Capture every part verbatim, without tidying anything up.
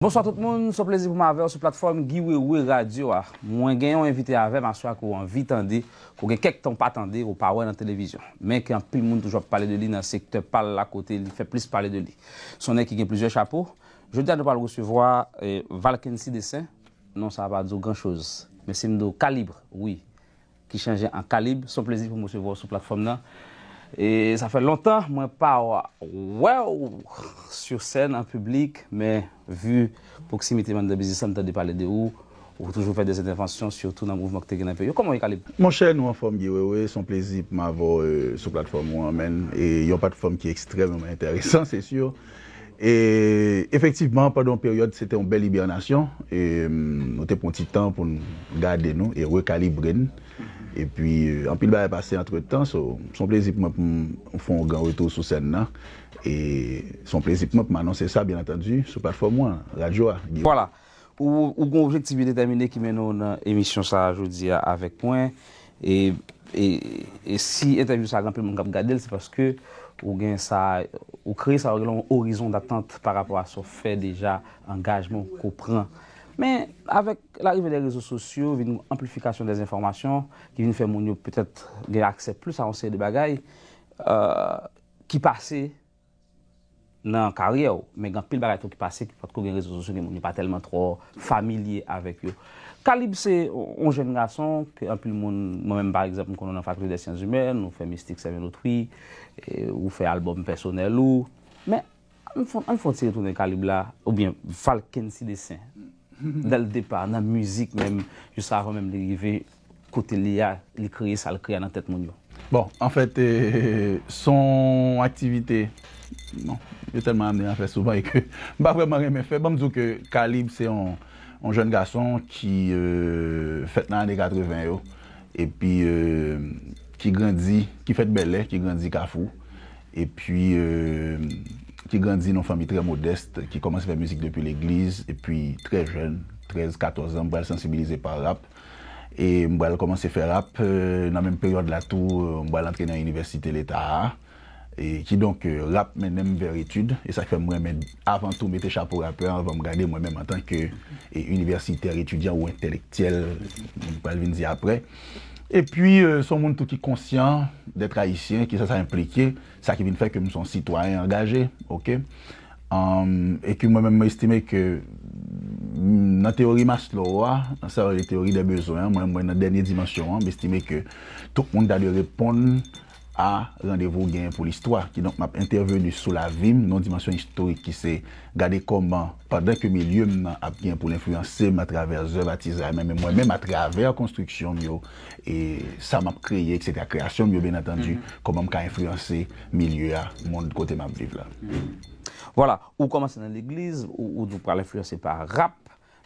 Bonswa tout moun, se yon plezi pou m avè w sou platfòm Guy Wewe Radio a. Mwen gen yon envite avè m aswè a ke w anvi tande, ke w gen kèk tan w pa tande, w pa wè nan televizyon. Men ke anpil moun toujou ap pale de li nan sektè pa l la, kote li fè plis pale de li. Se yon nèg ki gen plizyè chapo. Jodi a nou pral resevwa eh, Valkency Dessin. Non sa a pa di w gran choz. Men si m di w Kalib, wi. Ki chanje an Kalib. Se yon plezi pou m resevwa w sou platfòm nan. E sa fè lontan mwen pa wè w sou sèn an piblik, men vi pwoksimite m anndan biznis la, m tande pale de ou, ou toujou fè de entèvansyon, sitou nan mouvman ki te gen nan peyi yo. Kòman w ye, Kalib? Monchè, nou anfòm, Guy Wewe, se yon plezi pou m avè w eh, sou platfòm ou an, menn. E yon platfòm ki ekstrèmeman enteresan, se si. E efektivman, pandan yon peryòd, se te yon bèl ibènasyon. E, mm, nou te pran ti tan pou n gade nou e rekalibre n. Epi, eh, anpil bagay pase antretan, so, se yon plezi pou mwen pou m fè yon gran retou sou sèn nan. E se yon plezi pou mwen pou m anonse sa, byen antandi, sou platfòm ou an, radyo a. Vwala. Ou, ou gen yon objektif byen detèmine ki mennen w nan emisyon sa a jodi a avèk mwen. E, e, e si entèvyou sa a gen anpil moun k ap gade l, se paske ou gen sa, ou kreye sa, ou gen yon orizon datant pa rapò a sa w fè deja, angajman ke w pran. Men, avèk larive dè rezo sosyo, vin yon anplifikasyon dè enfòmasyon ki vin fè moun yo petèt gen aksè plis a yon seri de bagay eh, ki pase nan karyè w. Men gen anpil bagay tou ki pase ki potko gen rezo sosyo, gen moun yo pa tèlman twò familye avèk yo. Kalib se yon jèn gason ke anpil moun, mwen menm pa egzanp, m konnen w nan Faculté des Sciences Humaines, ou fè mistik, sèvèl otri, e ou fè albòm pèsonèl ou. Men, ann fè, ann fè yon ti retounen Kalib la, oubyen Valkency Dessin. Dès le départ, nan mizik menm, jis avan menm li rive kote l ye a, li kreye sa l kreye a nan tèt moun yo. Bon, anfèt, eh, se yon aktivite, bon, yo tèlman amenn m fè souvan e ke m pa vrèman renmen fè. Ban m di w ke Kalib se yon, yon jèn gason ki eh, fèt nan ane katreven yo, epi eh, ki grandi, ki fèt Bèlè, ki grandi Kafou, epi eh, ki grandi nan yon fanmi trè modès, ki kòmanse fè mizik depi legliz, epi trè jèn, trèz, katòz an, m pral sansibilize pa rap. E m pral kòmanse fè rap, eh, nan menm peryòd la tou, eh, m pral antre nan inivèsite leta a. E kidonk, eh, rap mennen m vè etid. E sa k fè m renmen avan tou mete chapo rapè anvan m gade mwen menm antanke eh, inivèsitè, etidyan ou entèlektyèl, m pral vin di apre. Epi, eh, se yon moun tou ki konsyan dèt ayisyen, kisa sa enplike, sa ki vin fè ke m se yon sitwayen angaje, oke? Anm, e ke mwen menm, mwen estime ke mm, nan teyori Maslow a, nan sa yo rele teyori dè bezwen an, mwen, mwen nan dènye dimansyon an, m estime ke tout moun ta dwe reponn a randevou w genyen pou listwa. Kidonk, m ap entèveni sou lavi m nan yon dimansyon istorik ki se gade kòman, pandan ke milye m nan ap gen pou l enfliyanse m atravè zèv atizay mwen, men mwen menm atravè konstriksyon m yo, e sa m ap kreye, etsetera, kreyasyon m yo, byen antandi, kòman m ka enfliyanse milye a, mond kote m ap viv la. Vwala, ou kòmanse nan legliz, ou, ou di w pral enfliyanse pa rap,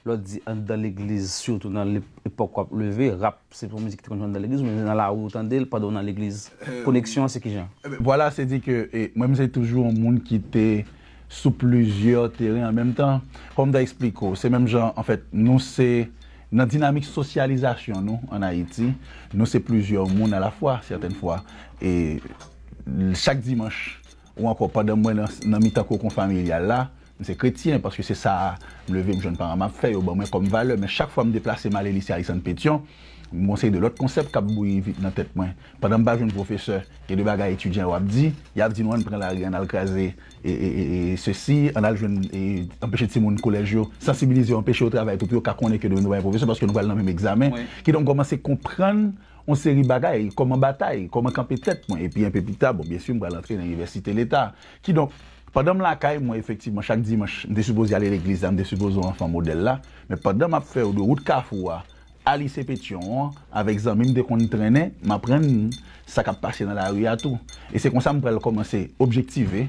lè w di anndan legliz, sitou nan lep- epòk w ap leve, rap se yon mizik ki te konn jwe anndan legliz, oubyen se nan lari w tande l pandan w nan legliz? Koneksyon an se kijan? Ebyen, vwala, se di ke e, mwen, m se toujou yon moun ki te sou plizyè teren an menm tan. Kòman m ta eksplike w? Se menm jan, anfèt, nou se nan dinamik sosyalizasyon nou ann Ayiti, nou se plizyè moun alafwa, sètèn fwa. E chak dimanch, ou ankò pandan mwen nan, nan mitan kokon familyal la, m se kretyen, paske se sa m leve, m jwenn paran m ap fè, yo ban mwen kòm valè. Men chak fwa m deplase m ale lise Alexandre Pétion, m gon seri de lòt konsèp k ap bouyi vit nan tèt mwen. Pandan m pa jwenn pwofesè, gen de bagay etidyan yo ap di, y ap di nou ann pran lari, ann al kraze e, e, e, e sesi, ann al jwenn, e, anpeche timoun kolèj yo sansibilize yo, anpeche yo travay tou pou yo ka konnen ke demen nou pa gen pwofesè paske nou pral nan menm egzamen. Kidonk, m kòmanse konprann yon seri bagay, kòman batay, kòman kanpe tèt mwen. Epi enpe pita, bon, byen si, m pral antre nan inivèsite leta. Kidonk, pandan m lakay mwen, efektivman, chak dimanch, m te sipoze ale legliz la, m te sipoze yon anfan modèl la. Men pandan m ap fè yo de wout Kafou a, a lise Petyon an, avèk zanmi m te konn trennen, m aprann sa k ap pase nan lari a tou. E se konsa m pral kòmanse objektive,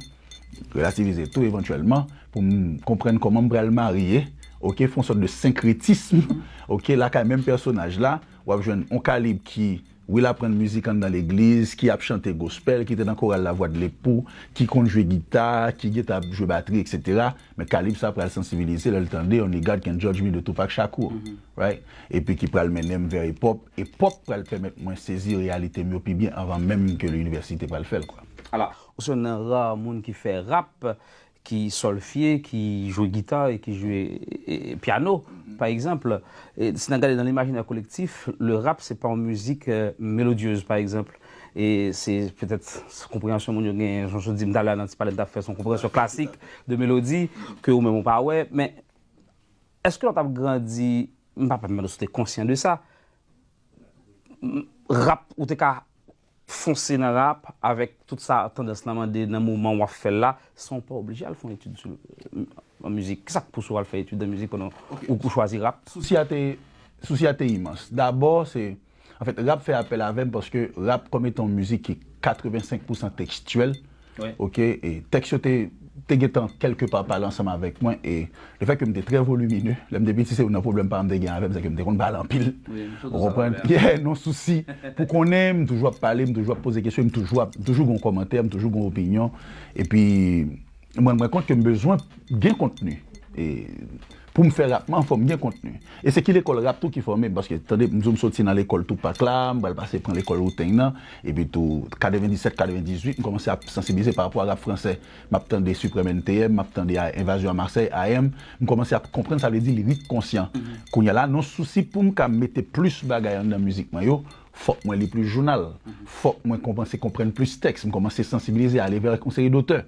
relativize tou evantyèlman, pou m konprann kòman m pral marye, oke, fè yon sòt de senkretism, oke, lakay menm pèsonaj la, w ap jwenn yon Kalib ki, wi, l aprann mizik anndan legliz, ki ap chante gospel, ki te nan koral Lavwadlipou, ki konn jwe gita, ki gentan ap jwe batri, etsetera. Men Kalib sa pral sansibilize lè l tande Only God Can Judge Me de Tupac Shakur, right? Epi ki pral mennen m vè ipòp. Ipòp pral pèmèt mwen sezi reyalite m yo pi byen anvan menm ke inivèsite pral fè l, kwa. Ala, ou se youn nan ra moun ki fè rap, ki sòlfye, ki jwe gita e ki jwe e, e, pyano, pa egzanp. E, si n ap gade nan limajinè kolektif, le rap, se pa yon mizik euh, melodyeuz, pa egzanp. E se petèt konpreyansyon moun yo gen, jan w di m talè a nan ti pale n t ap fè, se yon konpreyansyon klasik de melodi ke ou menm ou pa wè. Men èske lè w t ap grandi, m pa menm si w te konsyan de sa, rap, ou te ka fonse nan rap avèk tout sa tandans lan mande nan moman w ap fè l la, san w pa oblije al fè yon etid sou an mizik. Kisa k pouse w al fè etid an mizik pandan ou, ou chwazi rap? Sousi a te, sousi a te imans. Dabò, se, anfèt, rap fè apèl avè m paske rap kòm etan yon mizik ki katrevensenk pousan tekstyèl, oke, e tèks yo te, te gentan kèlke pa pale ansanm avèk mwen, e lefètke m te trè volimine, lè m te piti, se youn nan pwoblèm paran m te gen avè m, se ke m te konn pale anpil. Ou konprann? Yeah, non sousi. Pou konnen, m toujou ap pale, m toujou ap poze kesyon, m toujou ap, m toujou gen yon kòmantè, m toujou gen yon opinyon. Epi, mwen, mwen kont ke m bezwen gen kontni. E pou m fè rap mwen, fò m gen kontni. E se ki lekòl rap tou ki fòme m, paske, tande, m di w m soti nan lekòl Tupac la, m pral pase pran lekòl Wu-Tang nan, epi tou, katrevendisèt, katrevendizuit, m kòmanse ap sansibilize pa rapò a rap fransè. M ap tande Supreme N T M, m ap tande a, Invasion à Marseille, I M, m kòmanse ap konprann sa vle di lirik konsyan. Kounye a la, non sousi pou m ka mete plis bagay anndan mizik mwen yo, fòk mwen li plis jounal, fòk mwen kòmanse konprann plis tèks, m kòmanse sansibilize, ale vè yon seri dotè.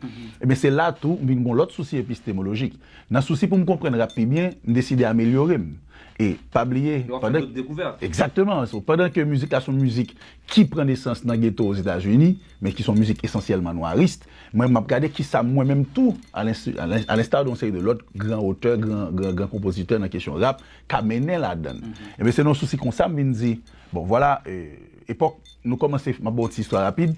Ebyen, se la tou, m vin gon lòt sousi epistemolojik. Nan sousi pou m konprann rap pi byen, m deside amelyore m. E pa bliye, pandan, egzakteman, so, pandan ke mizik la se yon mizik ki pran nesans nan geto Ozetazini, men ki se yon mizik esansyèlman nwaris, mwen, m ap gade kisa mwen menm tou, a lensta de yon seri de lòt gran otè, gran, gran, gran konpozitè nan kesyon rap, ka mennen ladan l. Ebyen, se nan yon sousi konsa, m vin di, bon, vwala, e, epòk, nou kòmanse, m ap ba w ti istwa rapid.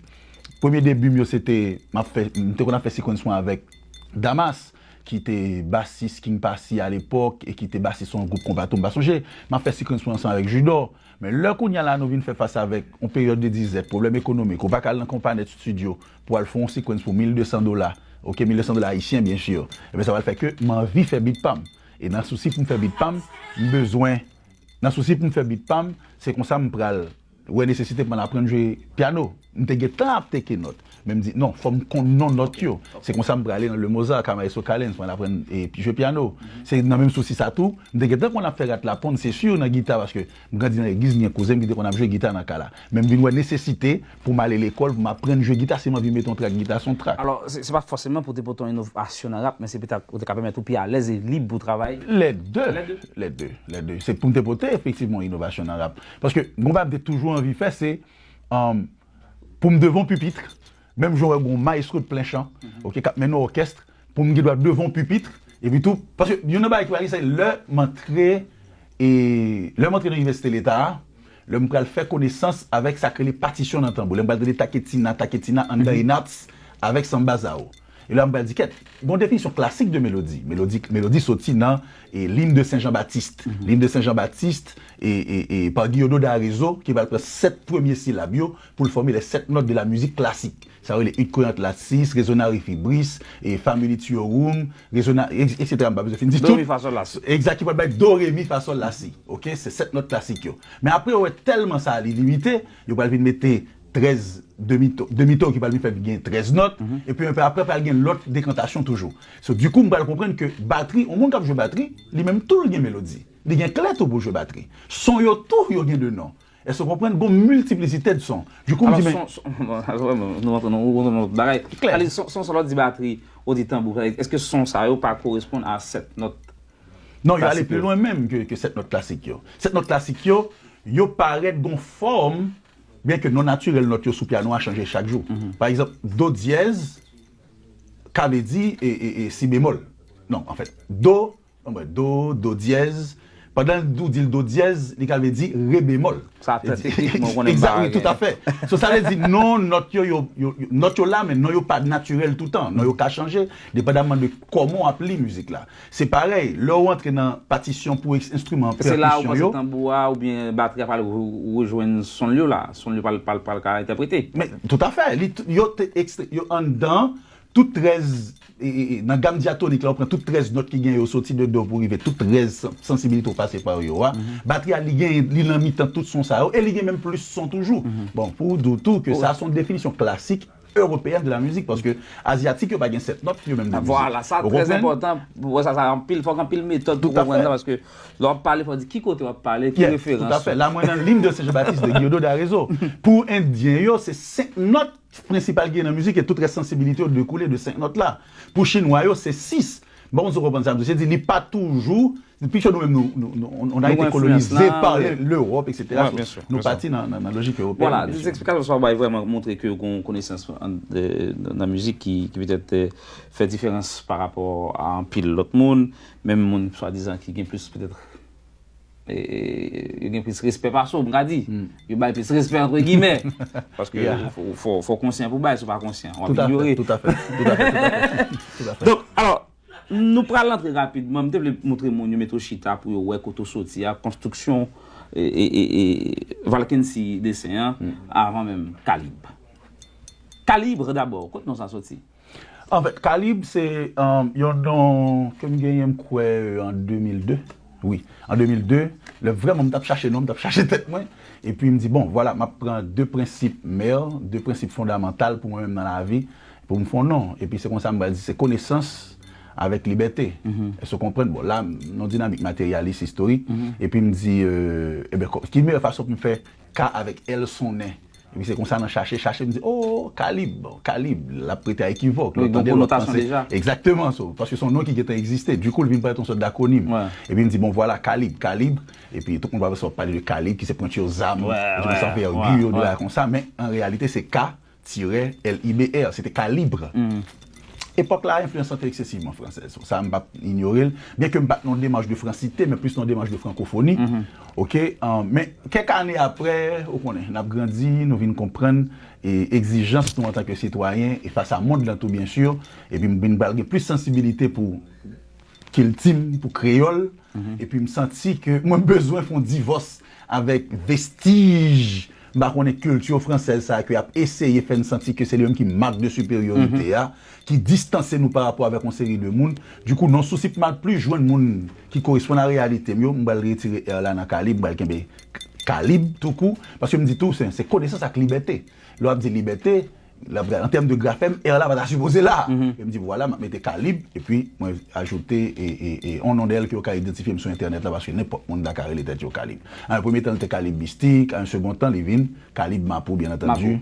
Premye debi m yo, se te, m ap fè, m te konn ap fè sequence mwen avèk Damas, ki te basis King Passy alepòk e ki te basis yon gwoup konpa tou, m pa sonje. M ap fè sequence mwen ansanm avèk Judor. Men lè kounye a la nou vin fè fas avèk yon peryòd de dizèt, pwoblèm ekonomik, ou pa ka al nan Konpa Nèt Studio pou al fè yon sequence pou mil de san dola, oke, mil de san dola ayisyen, byen si. Ebyen, sa pral fè ke m anvi fè beat pa m. E nan sousi pou m fè beat pa m, m bezwen, nan sousi pou m fè beat pa m, se konsa m pral wè nesesite pou m al aprann jwe pyano. M te gentan ap teke nòt, men m di, non, fò m konn non nòt yo. Se konsa m prale nan Le Mozart, ka Maestro Kalens, pou m al aprann e, jwe pyano. Se nan menm sousi sa tou, m te gentan konn ap fè rat la ponn, se si, nan gita, paske m grandi nan legliz, m gen kouzen m ki te konn ap jwe gita nan kay la. Men m vin wè nesesite pou m ale lekòl, pou m aprann jwe gita, si m anvi mete yon trak gita sou yon trak. Alò, se, se pa fòseman pou te pote yon inovasyon nan rap, men se petèt pou te ka pèmèt ou pi alèz e lib pou travay. Lè de. Lè de. Lè de. Lè de. Se pou m te pote efektivman yon inovasyon nan rap. Paske, yon bagay m te toujou anvi fè, se, um, pou m devan yon pipit, menm jan w wè yon mayestwo de plen chan, oke, k ap mennen yon òkès, pou m gen dwa devan yon pipit, epi tou, paske youn nan bagay ki pa gen, se lè m antre, e lè m antre nan Inivèsite Leta a, lè m pral fè konesans avèk sa k rele patisyon nan tanbou, lè m pral tande taketina, taketina, anndan enaps, avèk sanba zao. E la, m pral di, kèt, gon definisyon klasik de melodi. Melodi, melodi soti nan e, Lim de Sen Jan Batis. Lim de Sen Jan Batis, e, e, e, pa Guillodo d'Arezzo, ki pral pran sèt premye silab yo pou l fòme les sept notes de la musique classique. Sa yo rele ut coeant lat sis, resonare fibris, e, fa mulituorum, resona-, et cetera. M pa bezwen fin di tout. Do, re, mi, fa, sòl, la, si. Egzak, ki pral bay do, re, mi, fa, sòl, la, si. Oke, se sèt nòt klasik yo. Men apre, yo wè tèlman sa li limite, yo pral vin mete trèz demi-ton, demi-ton ki pral vin fè gen trèz nòt, epi apre pral gen lòt dekantasyon toujou. So, dikou, m pral konprann ke batri, yon moun k ap jwe batri, li menm tou l gen melodi. Li gen klè tou pou jwe batri. Son yo tou, yo gen de non. Èske w konprann? Gon miltiplisite de son. Dikou, m di, men son, son, nou rantre nan yon lòt bagay. Klè. Alè, son, son, son lè w di batri, ou di tanbou, èske son sa yo pa koresponn a sèt nòt? Non, yo ale pli lwen menm ke, ke sèt nòt klasik yo. Sèt nòt klasik yo, yo parèt gon fòm, byen ke non natirèl nòt yo sou pyano a chanje chak jou. Pa egzanp, do dyèz ka vle di e, e, e, si bemòl. Non, anfèt, do, anben, do, do dyèz, pandan ou di l do dyèz, li ka vle di re bemòl. Sa trè teknik, mwen konnen m pa gen. Egzak, wi, toutafè. So, sa vle di non nòt yo, yo, yo, yo, nòt yo la, men non yo pa natirèl toutan. Non yo ka chanje, depandamman de kòman w ap li mizik la. Se parèy, lè w antre nan patisyon pou eks-, enstriman pèkisyon yo. Se la ou panse tanbou a oubyen batri a pral re-, rejwenn son l yo la, son l yo pral, pral, pral ka entèprete. Men, toutafè, li t-, yo te ekstre-, yo anndan tout trèz, e, e, e, nan gam dyatonik la, ou pran tout trèz nòt ki gen yo soti de do pou rive tout trèz san-, sansibilite ou pase pa yo a. Batri a, li gen, li nan mitan tout son sa yo, e li gen menm plis son toujou. Bon, pou w di w tou ke sa se yon definisyon klasik Européenne de la musique, paske azyatik yo pa gen sèt nòt yo menm de mizik. Vwala, sa trè enpòtan pou wè sa, sa anpil, fòk anpil metòd pou konprann sa, paske lè w ap pale, fò w di ki kote w ap pale, ki referans. Tout à fait. La, mwen nan l'hymne de Saint Jean-Baptiste de Guildo d'Arezzo. Pou endyen yo, se senk nòt prensipal ki gen nan mizik e tout rès sansibilite yo dekoule de senk nòt la. Pou chinwa yo, se sis. Bon, ou konprann sa, se di li pa toujou Pichon nou menm, nou, nou, nou, on a été colonisé par l'Europe, et cetera. Nou pati nan, nan, nan lojik ewopeyen. Vwala, de esplikasyon sa w bay vrèman montre ke w gen yon konesans nan mizik ki, ki petèt fè diferans pa rapò a anpil lòt moun, menm moun swadizan ki gen plis petèt yo gen plis respè pase w, m ka di. Yo bay plis respè antre gimè. Paske fò w konsyan pou bay, si w pa konsyan, w ap inyore. Tout à fait, tout à fait, tout à fait. Donk, alò, Nou pral antre rapidman. M te vle montre moun yo, mete w chita pou yo wè kote w soti a, konstriksyon e, e, e, e Valkency desen an, avan menm Kalib. Kalib dabò, kote non sa soti? Anfèt, Kalib se um, yon non ke m genyen m kwè euh, an de mil de. Wi, an de mil de, lè vrèman m t ap chache non, m t ap chache tèt mwen. Epi m di, bon, vwala, m ap pran de prensip mè, de prensip fondamantal pou mwen menm nan lavi. Pou m fè yon non. Epi se konsa m pral di se konesans avèk libète. Èske w konprann? Bon, la, m nan yon dinamik materyalis, istorik. Epi m di, euh, eben, ki meyè fason pou m fè K avèk L sonnen? Epi se konsa nan chache, chache, m di, oh, Kalib, bon, Kalib, l ap prete a ekivòk. Lè w tande l, w ap panse. Egzakteman, so, paske se yon non ki gentan egziste. Dikou, l vin parèt yon sòt dakwonim. Epi m di, bon, vwala, Kalib, Kalib. Epi tout moun pa panse w ap pale de Kalib, ki se pwenti yo zam, ki se anvègi yo, de bagay konsa. Men, an reyalite, se K tirè L I B R, se te Calibre. Epòk la, enfliyans lan te eksesivman fransèz. Sa, m p ap inyore l. Byenke m pa t nan yon demach de fransite, men plis nan yon demach de frankofoni. Oke? Men, kèk ane apre, ou konnen, n ap grandi, nou vin konprann e egzijans nou antanke sitwayen, e fas a mond lan tou, byen si, epi m vin pral gen plis sansibilite pou kilti m, pou kreyòl, epi m santi ke mwen bezwen fè yon divòs avèk vestij, m pa konnen, kilti fransèz sa a ke y ap eseye fè n santi ke se li menm ki mak de siperyorite a, ki distanse nou pa rapò avèk yon seri de moun. Dikou, nan sousi pou m al plis jwenn moun ki koresponn a reyalite m yo, m pral retire R la nan Kalib, m pral kenbe Kalib toukou, paske m di tou, se, se konesans ak libète. Lè w ap di libète, An tèm de grafèm, R la pa ta sipoze la. E m di, vwala, m ap mete Kalib, epi mwen ajoute e, e, e, yon non dèyè l ke yo ka idantifye m sou entènèt la, paske nenpòt moun ta ka rele tèt yo Kalib. An premye tan, l te Kalib Mistik, a yon segon tan, li vin Kalib Mapou, byen antandi.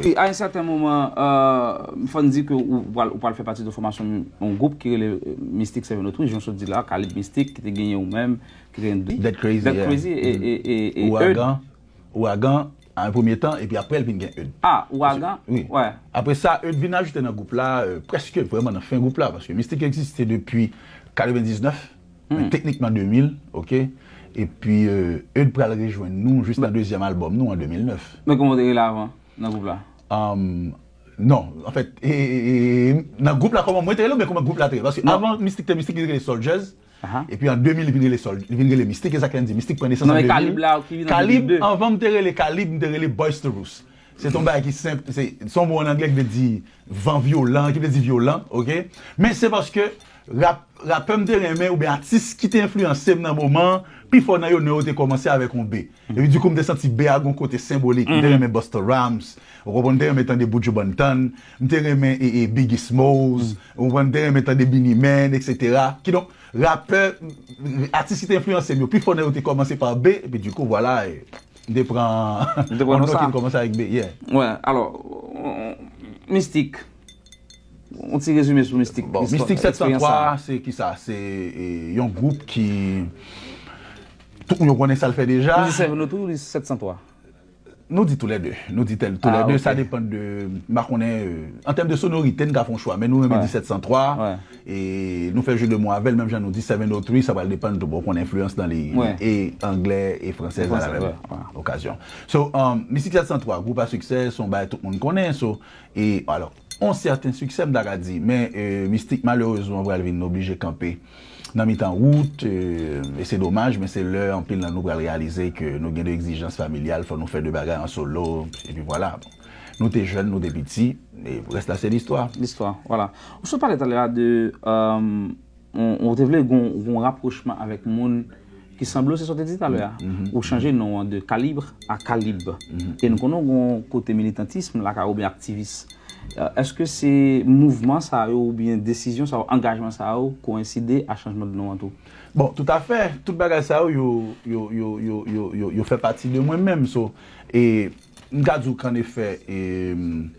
E a yon sèten moman, euh, fò n di ke ou pral, ou pral fè pati de fòmasyon yon gwoup ki rele euh, Mistik Seven O Three, jan w sot di la, Kalib Mistik, ki te genyen ou menm, ki te genyen Dead Crazy, Dead Crazy e, e, e, e Ouragan. Ouragan, a yon premye tan, epi apre l vin gen Eud. Ah, Ouragan? Wi. Apre sa, Eud vin ajoute nan gwoup la, euh, prèske vrèman nan fen gwoup la, paske Mistik egziste depi katrevendiznèf, men teknikman de mil, oke? Epi euh, Eud pral rejwenn nou jis nan dezyèm albòm nou an de mil nèf. Men kòman w te rele avan nan gwoup la? Non, anfèt, e, e, e, nan gwoup la, kòman mwen te rele oubyen kòman gwoup la te rele? Paske avan Mistik te Mistik, li te rele Soldiers. Epi an de mil, li vin rele Soldiers, li vin rele Mistik, e sa k fè n di Mistik pran nesans an de mil. Kalib la, ki vin an de mil de. Kalib, anvan m te rele Kalib, m te rele Boysterous. Se t on bagay ki senp, se, se yon mo an anglè ki vle di van vyolan, ki vle di vyolan, oke? Men se paske rap, rapè m te renmen, oubyen atis ki te enfliyanse m nan moman an, pifò nan yo, non yo te kòmanse avèk yon B. Epi dikou, m te santi B a gen yon kote senbolik. M te renmen Busta Rhymes, ou konprann, m te renmen tande Buju Banton, m te renmen e, e, Biggie Smalls, ou konprann, m te renmen tande Beenie Man, etsetera. Kidonk, rapè, atis ki te enfliyanse m yo, pifò nan yo te kòmanse pa B, epi dikou, vwala, e, m te pran yon non ki te kòmanse avèk B, yeah. Wè, alò, Mistik, yon ti rezime sou Mistik. Bon, Mistik sèt san twa, se kisa? Se e, yon gwoup ki tout moun yo konnen sa l fè deja. Mistik sèt san twa. Nou di toulède. Nou di toulède. Sa depann de, m pa konnen, euh, an tèm de sonorite, n ka fè yon chwa, men nou renmen di sèt san twa. E nou fè je de mo avè l, menm jan nou di seven oh three, sa pral depann tou, bon, ou konnen enfliyans lan li, e anglè e fransèz a la menm okazyon. So, um, Mistik sèt san twa, gwoup a siksè, se yon bagay tout moun konnen. So, e, alò, yon sèten siksè, m ta ka di, men euh, Mistik malerezman pral vin oblije kanpe nan mitan wout, euh, e se domaj, men se lè anpil nan nou pral reyalize ke nou gen de egzijans familyal, fò nou fè de bagay an solo, epi vwala. Bon. Nou te jèn, nou te piti, e rès la se listwa. Listwa, vwala. Ou sot pale talè a de, euh, ou, ou te vle gon, gon rapwochman avèk moun ki sanble w, se sa w te di talè a. Ou chanje non an de Calibre a Kalib. E nou konnen w gon kote militantism lakay ou oubyen aktivis. Èske se mouvman sa yo oubyen desizyon sa yo, angajman sa yo koenside a chanjman de non an tou? Bon, toutafè, tout bagay sa yo, yo, yo, yo, yo, yo, yo, yo fè pati de mwen menm. So, e, m ka di w kanefè, e, m,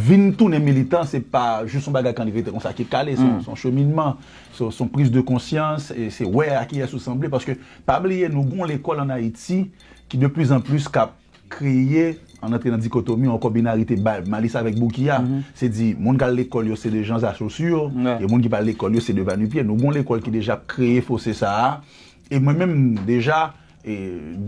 vin tounen militan, se pa jis yon bagay kanefè konsa ki kale, se yon, se yon cheminman, se, se yon priz de konsyans, e se wè a kiyès ou sanble, paske pa bliye, nou gon lekòl ann Ayiti ki de plis an plis k ap kreye, ann antre nan dikotomi, ankò binarite ba-, Malis avèk Bouki a. Se di, moun k al lekòl yo, se de Jean Assossure, e moun ki pa al lekòl yo, se de Va-Nu-Pieds. Nou gon lekòl ki deja ap kreye fose sa a. E mwen menm, deja, e,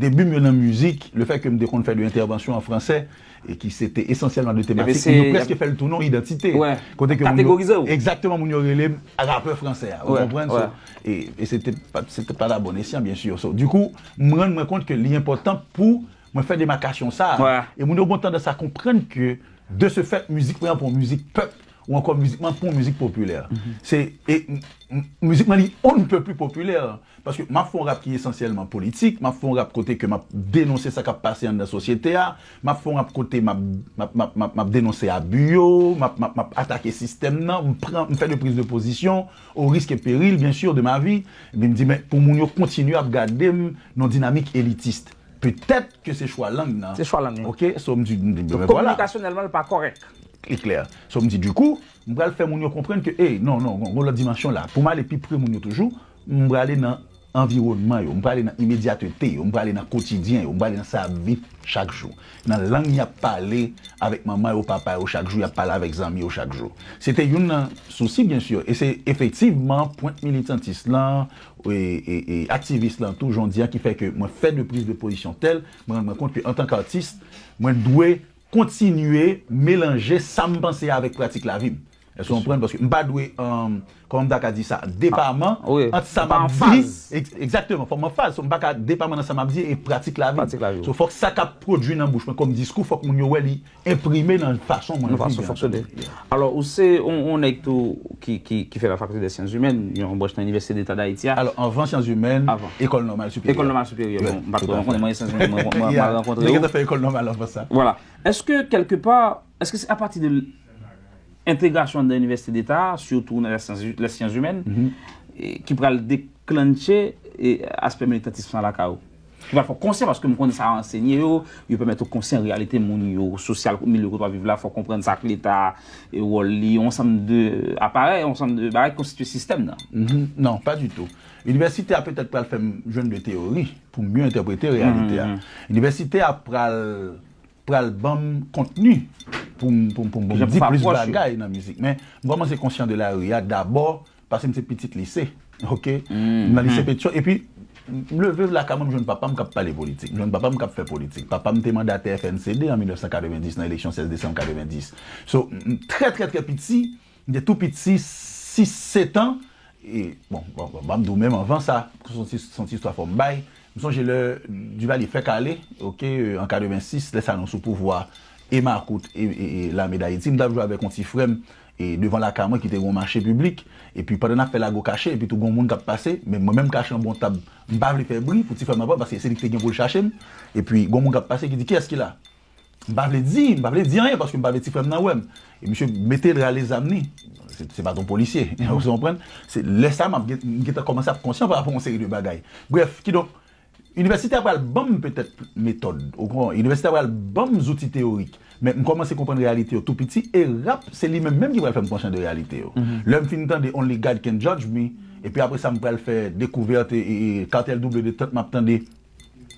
debi m yo nan mizik, lefètke m te konn fè de entèvansyon an fransè, e ki se te esansyèlman de tematik, moun yo prèske fè l tounen yon idantite. Kote ke moun yo, egzakteman, moun yo rele m rapè fransè a, ou konprann? So, e, e se te pa, se te pa la bonne esyan, byen si. So, dikou, m rann mwen kont ke li enpòtan pou mwen fè demakasyon sa a. E moun yo gon tandans a konprann ke, de ce fait, mizik mwen an pa yon mizik pèp, ou ankò mizik mwen an pa yon mizik popilè. Se, e, m, m, mizik mwen li on ne peut plus popilè. Paske m ap fè yon rap ki esansyèlman politik, m ap fè yon rap kote ke m ap denonse sa k ap pase anndan sosyete a, m ap fè yon rap kote m ap, m ap, m ap, m ap, m ap denonse abi yo, m ap, m ap, m ap atake sistèm nan, m pran, m fè de priz de pozisyon, au risque et péril, bien sûr, de ma vie, epi m di, men pou moun yo kontinye ap gade m nan yon dinamik elitis. Petèt ke se chwa lang nan. Se chwa lang nan. Ok, so m di, m di, ben, ben, vwala. Kominikasyonèlman, l pa kòrèk. E klè. So m di, dikou, m pral fè moun yo konprann ke, ey, non, non, gon, gon lòt dimansyon la. Pou m ale pi pre moun yo toujou, m prale nan anviwònman yo, m prale nan imedyatete yo, m prale nan kotidyen yo, m prale nan sa y ap viv chak jou. Nan lang y ap pale avèk manman yo, papa yo chak jou, y ap pale avèk zanmi yo chak jou. Se te youn nan sousi, byen si, e se efektivman pwent militantis lan, e, e, e aktivis lan tou, jodi a, ki fè ke mwen fè de priz de pozisyon tèl, mwen rann mwen kont ke antank atis, mwen dwe kontinye melanje sa m panse a avèk pratik lavi m. Èske w konprann? Paske m pa dwe, um, kòman m ta ka di sa, depaman ant sa m ap di. Egzakteman, fò m an faz. So, m pa ka depaman nan sa m ap di e pratik lavi m. So, fòk sa k ap pwodui nan bouch mwen kòm diskou, fòk moun yo wè li enprime nan fason mwen viv. Nan fason fonksyone. Alò, ou se yon, yon nèg tou ki, ki, ki fè la Faculté des Sciences Humaines, yon branch nan Inivèsite Deta Dayiti a. Alò, anvan Sciences Humaines, École Normale Supérieure. École Normale Supérieure, bon, m pa twò rankontre, mwen, Sciences Humaines, mwen, mwen, mwen rankontre yo. Mwen te fè École Normale anvan sa. Vwala. Èske, kèlkepa, èske se apati de entegrasyon anndan Inivèsite Deta a, sitou nan les sciences, les sciences humaines, e, ki pral deklannche, e, aspè militantis lan lakay ou? Ki pral fè w konsyan, paske m konnen sa ansenye yo, yo pèmèt ou konsyan reyalite moun yo, sosyal, milye kote w ap viv la, fò w konprann sa k Leta, e, wòl li, yon ansanm de aparèy, yon ansanm de bagay ki konstitye sistèm nan. Non, pa ditou. Inivèsite a petèt pral fè m jwenn de teyori pou m mye entèprete reyalite a. Inivèsite a pral pral ban m kontni pou m, pou m, pou m, pou m di plis bagay nan mizik. Men, m kòmanse konsyan de lari a dabò, paske m se pitit lise, ok? M nan lise Petyon, epi, m leve lakay mwen, m jwenn papa m k ap pale politik. M jwenn papa m k ap fè politik. Papa m te mandatè F N C D an mil nèf san katrevenndis, nan eleksyon sèz desanm katrevenndis. So, m, m trè, trè, trè piti, m te tou piti, sis, sèt an, E, bon, bon, bon, ban m di w menm anvan sa, se yon ti, se yon ti istwa fò m bay. M sonje lè Duvalier fèk ale, ok, euh, an katrevensis, lè sa nou sou pouvwa, e makout, e, e, e lame Dayiti, m t ap jwe avèk yon ti frè m, e devan lakay mwen ki te gen yon mache piblik, epi pandan n ap fè lago kache, epi tou gen yon moun k ap pase, men mwen menm kache anba yon tab, m pa vle fè bri pou ti frè m nan pa, paske se li ki te gen pou l chache m, epi gen yon moun k ap pase ki di, "Kiyès ki la?" M pa vle di, m pa vle di anyen paske m pa vle ti frè m nan wè m. E misye mete l rale zam li. Se, se pa t yon polisye. Ou konprann? Se lè sa a m ap gen, m gentan kòmanse ap konsyan pa rapò a yon seri de bagay. Brèf, kidonk, inivèsite a pral ban m petèt metòd. Ou konprann? Inivèsite a pral ban m zouti teyorik. Men m kòmanse konprann reyalite yo tou piti e rap se li menm menm ki pral fè m konsyan de reyalite yo. Lè m fin tande Only God Can Judge Me, epi apre sa m pral fè dekouvèt e, e, e Kartel Double Détente m ap tande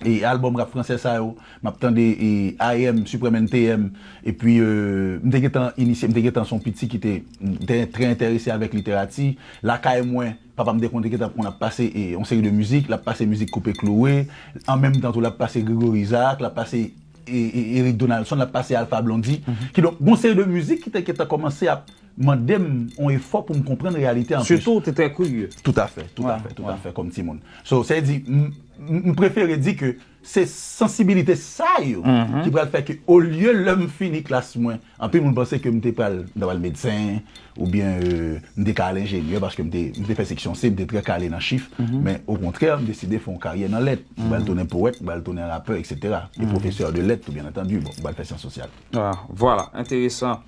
e albòm rap fransè sa yo, m ap tande e I M, Supreme N T M, epi euh, m te gentan inisye, m te gentan se yon piti ki te, m te trè enterese avèk literati. Lakay mwen, papa m te konn, te gentan konn ap pase e yon seri de mizik, l ap pase mizik Koupe Klouwe, an menm tan tou l ap pase Gregory Isaac, l ap pase e, e Eric Donaldson, l ap pase Alpha Blondy. Kidonk, gon seri de mizik ki te gentan kòmanse ap mande m yon efò pou m konprann reyalite an plis. Sitou ou te trè kirye. Toutafè, toutafè, toutafè, kòm timoun. So, sa vle di, m, m, m prefere di ke se sansibilite sa yo ki pral fè ke olye lè m fini klas mwen, anpil moun panse ke m te pral, m ta pral medsen, oubyen euh, m te ka al enjenyè paske m te, m te fè seksyon C, m te trè kale nan chif, men okontrè, m deside fè yon karyè nan lèt. M pral tounen powèt, m pral tounen rapè, et cetera. E pwofesè de lèt, tou byen antandi, bon, m pral fè syans sosyal. Ah, vwala, enteresan.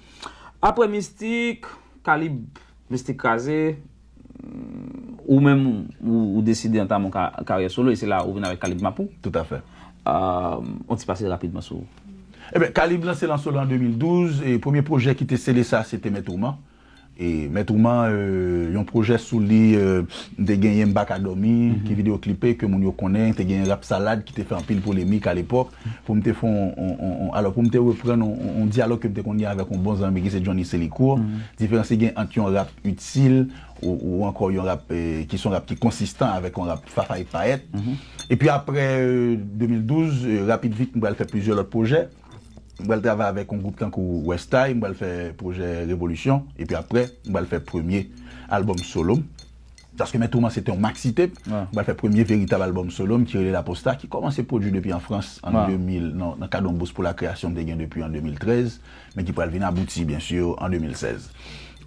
Apre Mistik, Kalib, Mistik Kraze, ou menm ou, ou deside antame yon ka- karyè solo e se la ou vin avèk Kalib Mapou. Toutafè. Euh, on ti pase rapidman sou ou. Ebyen, Kalib lanse l an solo an de mil douz, e premye pwojè ki te sele sa, se te Mèt Ouman. E Mèt Ouman, euh, yon pwojè sou li, euh, m te genyen M Pa Ka Dòmi, ki videyo klipe, ke moun yo konnen, te genyen Rap Salad, ki te fè anpil polemik alepòk, pou m te fè on, on, on, on, alò, pou m te reprann on, on, on dyalòg ke m te konn gen avèk on bon zanmi ki se Johnny Selicourt. Diferans ki gen ant yon rap itil ou, ou ankò yon rap, euh, ki se yon rap ki konsistan avèk yon rap fafay payèt. Epi apre, euh, de mil douz, euh, rapid vit, m pral fè plizyè lòt pwojè. M pral travay avèk yon gwoup tankou Westay, m pral fè pwojè Revolisyon, epi apre, m pral fè premye albòm solo m. Paske Mèt Ouman se te yon maxi tape, m pral fè premye veritab albòm solo m ki rele Laposta, ki kòmanse pwodui depi an Frans an de mil, nan, nan kad yon bous pou la kreyasyon m te gen depi an de mil trèz, men ki pral vin abouti, byen si, an de mil sèz.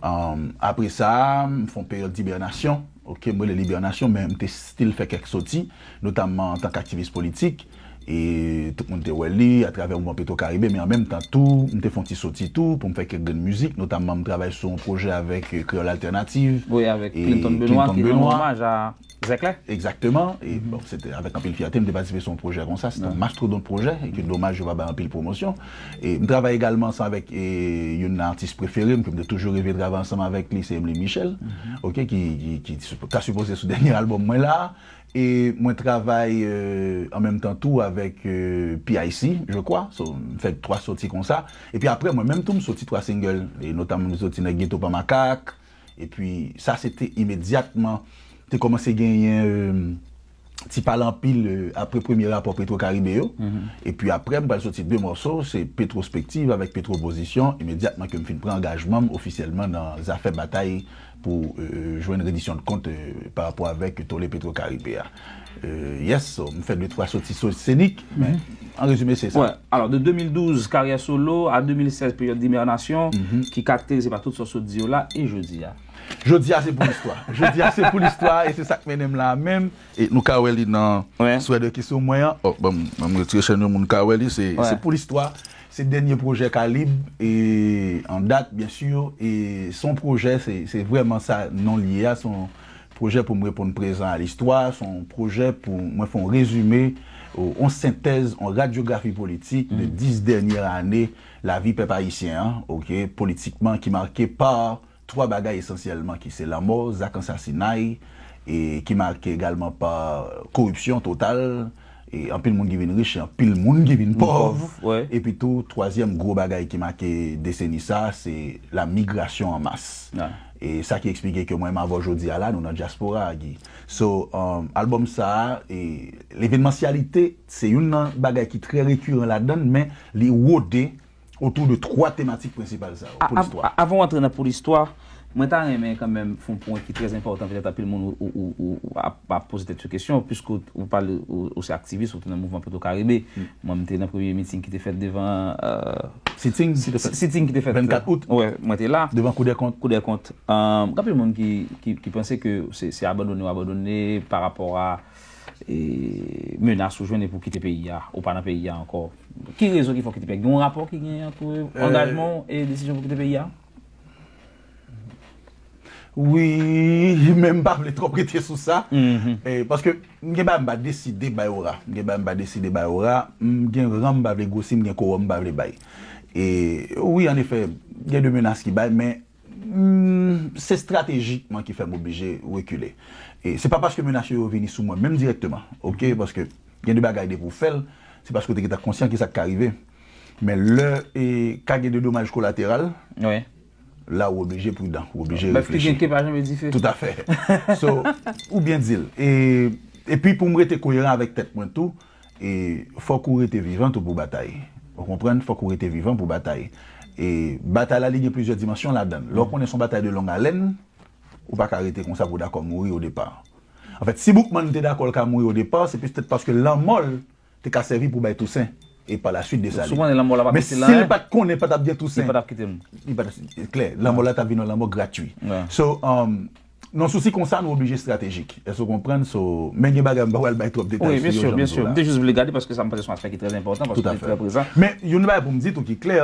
Um, apre sa, m fè yon peryòd dibènasyon, ok, m rele libènasyon, men m te still fè kèk soti, notamman antanke aktivis politik, e tout moun te wè li atravè mouvman Petro Karibe, men an menm tan tou, m te fè yon ti soti tou pou m fè kèk grenn mizik, notamman m travay sou yon pwojè avèk, euh, Kreyòl Altènativ, Wi, avèk Clinton Benoît, ki rann omaj a Zèklè. Egzakteman. E bon, se te avèk anpil fyète m te patisipe sou yon pwojè konsa. Se te yon mastodont pwojè e ke domaj yo pa bay anpil pwomosyon. E m travay egalman ansanm avèk, e, youn nan atis prefere m, ke m te toujou reve travay ansanm avèk li, se Emely Michel, ok, ki, ki, ki, ki ka sipoze sou dènye albòm mwen la. E mwen travay, euh, an menm tan tou avèk, euh, P I C, je crois. So, m fè twa soti konsa. Epi apre, mwen menm tou, m soti twa single. E notamman, m soti Nèg Geto Pa Makak. Epi, sa se te imedyatman, te kòmanse genyen, euh, ti pale anpil, euh, apre premye rapò Petro Karibe yo. Epi apre, m pral soti de mòso, se Petrospektiv avèk Petwopozisyon, imedyatman ke m fin pran angajman m ofisyèlman nan zafè batay pou, euh, jwenn redisyon de kont, euh, pa rapò avèk tole Petro Karibe a. Euh, yes, so, m fè de twa soti so-, senik, men an rezime, se sa. Wè, alò, de de mil douz, karyè solo, a de mil sèz, peryòd dibènasyon, ki karakterize pa tout sa w sot di yo la, e jodi a. Jodi a, se pou listwa. Jodi a, se pou listwa, e se sa k mennen m la a menm. E nou ka wè li nan swèdè ki sou mwen an. Oh, ban m, ban m retire chèn yo, moun ka wè li, se, se pou listwa. Se dènye pwojè Kalib, e an dat, byen si, e se yon pwojè, se, se vrèman sa non l ye a, se yon pwojè pou m reponn prezan a listwa, se yon pwojè pou mwen fè yon rezime, yon sentèz, yon radyografi politik de dis dènyè ane lavi pèp ayisyen an, ok, politikman, ki make pa twa bagay esansyèlman, ki se lanmò, zak ansasinay, e ki make egalman pa koripsyon total, e anpil moun ki vin rich, e anpil moun ki vin pòv, epi tou, twazyèm gwo bagay ki make deseni sa, se la migrasyon an mas. E sa ki eksplike ke mwen menm avè w jodi a la, nou nan dyaspora a, Guy. So, um, albòm sa a, e levenmansyalite, se youn nan bagay ki trè rekiran ladan l, men li wode otou de twa tematik prensipal sa yo pou listwa. Avan w antre nan pou listwa, mwen ta renmen kanmenm fè yon pwen ki trè enpòtan, petèt anpil moun ou, ou, ou, ou ap, ap poze tèt yo kesyon, piske ou, ou pale, ou, ou se aktivis, ou te nan mouvman Petro Karibe. Mwen, m te nan premye miting ki te fèt devan, euh, Sitting ki te fèt. Sitting ki te fèt. Vennkat out. Wè, mwen te la. Devan Kou dè Kont. Kou dè Kont. Euh, gen anpil moun ki, ki, ki panse ke se, se abandone w abandone pa rapò a e menas ou jwenn pou kite peyi a, ou pa nan peyi a ankò. Ki rezon ki fè w kite peyi a? Gen yon rapò ki gen ant angajman w e desizyon pou kite peyi a? Wi, men m pa vle twòp rete sou sa. E, paske m gen bagay m pa deside bay ora. M gen bagay m pa deside bay ora. M gen ran m pa vle gwosi, m gen kowòm m pa vle bay. E wi, annefè, gen de menas ki bay, men Hmm, se estratejikman ki fè m oblije rekile. E se pa paske menas yo, yo vini sou mwen menm dirèkteman, ok? Paske gen de bagay depi w fè l, se paske w te gentan konsyan ki sa k ka rive. Men lè e ka gen de domaj kolateral, la ou oblije pridan, ou oblije reflechi. Bèf ki gen ke pa janm dife. Toutafè. So, ou byen di l. E, epi pou m rete koyeran avèk tèt mwen tou, e fòk ou rete vivan tou pou batay. Ou konprann? Fòk ou rete vivan pou batay. E batay la, li gen plizyè dimansyon ladan l. Lè w konnen se yon batay de long haleine, ou pa ka rete konsa pou w dakò mouri o depa. Anfèt, si Boukman te dakò l ka mouri o depa, se petèt paske lanmò l te ka sèvi pou bay Tousen e pa la suite de sa li. Souvan, lanmò la pa Men kite si la, l pa t konnen, pa t ap gen Tousen. Li pa t ap kite m. Li pa t ap, klè, lanmò la t ap vin yon lanmò gratui. Ouais. So, um, nan sousi konsa, nou oblije estratejik. Èske w konprann? So, men gen bagay m pa pral bay twòp detay Wi, sou byen yo, sè, jan byen m di sè. w la. M te jis vle gade paske sa m panse se yon aspè ki trè enpòtan, paske Tout à li fait. Trè prezan. Men, yon bagay pou m di tou ki klè,